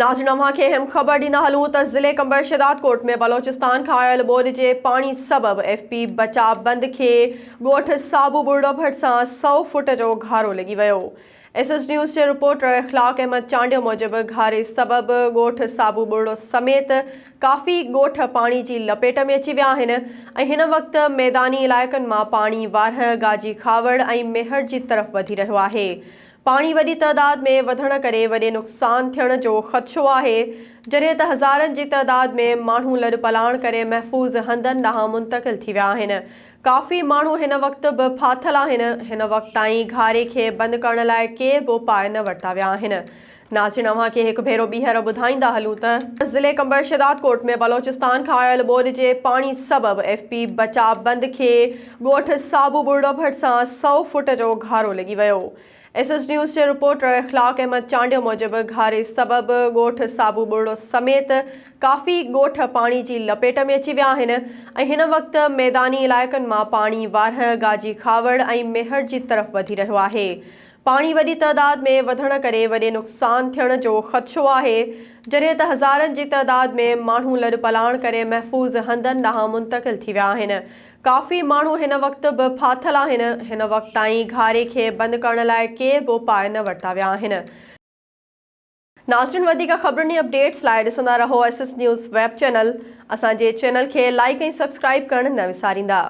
ناظرين اوهان کي اهم خبر ڏيندا هلون ته ضلعي قمبر شهدادڪوٽ ۾ بلوچستان کان آيل ٻوڏ جي پاڻي سبب ايف پي بچاء بند کي ڳوٺ صابو ٻرڙو ڀرسان سئو فوٽ جو گهارو لڳي ويو. ايس ايس نيوز جي رپورٽر اخلاق احمد چانڊيو موجب گهاري سبب ڳوٺ صابو ٻرڙو سميت ڪافي ڳوٺ پاڻي جي لپيٽ ۾ اچي ويا آهن ۽ هن وقت ميداني علائقن مان پاڻي وارهه، گاجي کاوڙ ۽ ميهڙ جي طرف وڌي رهيو آهي. پاڻي وڏي تعداد ۾ وڌڻ ڪري وڏي نقصان ٿيڻ جو خدشو آهي، جڏهن ته هزارن جي تعداد ۾ ماڻهو لڏپلاڻ ڪري محفوظ هنڌن ڏانهن منتقل ٿي ويا آهن، ڪافي ماڻهو هن وقت به ڦاٿل آهن، هن وقت تائين گهاري کي بند ڪرڻ لاء ڪي به اپاء نه ورتا ويا آهن. ناظرين اوهان کي هڪ ڀيرو ٻيهر ٻڌائيندا هلون ته، ضلعي قمبر شهدادڪوٽ ۾ بلوچستان کان آيل ٻوڏ جي پاڻي سبب ايف پي بچاء بند کي ڳوٺ صابو ٻرڙو ڀرسان سئو فوٽ جو گهارو لڳي ويو. ايس ايس نيوز جي رپورٽر اخلاق احمد چانڊيو موجب گهاري سبب ڳوٺ صابو ٻرڙو سميت ڪافي ڳوٺ پاڻي جي لپيٽ ۾ اچي ويا آهن ۽ هن وقت ميداني علائقن مان پاڻي وارهه، گاجي کاوڙ ۽ ميهڙ جي طرف وڌي رهيو آهي. پاڻي وڏي تعداد ۾ وڌڻ ڪري وڏي نقصان ٿيڻ جو خدشو آهي، جڏهن ته هزارن جي تعداد ۾ ماڻهو لڏپلاڻ ڪري محفوظ هنڌن ڏانهن منتقل ٿي ويا آهن، ڪافي ماڻهو هن وقت به ڦاٿل آهن، هن وقت تائين گهاري کي بند ڪرڻ لاء ڪي به اپاء نه ورتا ويا آهن. ناظرين وڌيڪ خبرن ۽ اپڊيٽس لاء ڏسندا رهو S S news web channel, اسان جي چينل کي لائيڪ ۽ سبسڪرائيب ڪرڻ نه وساريندا.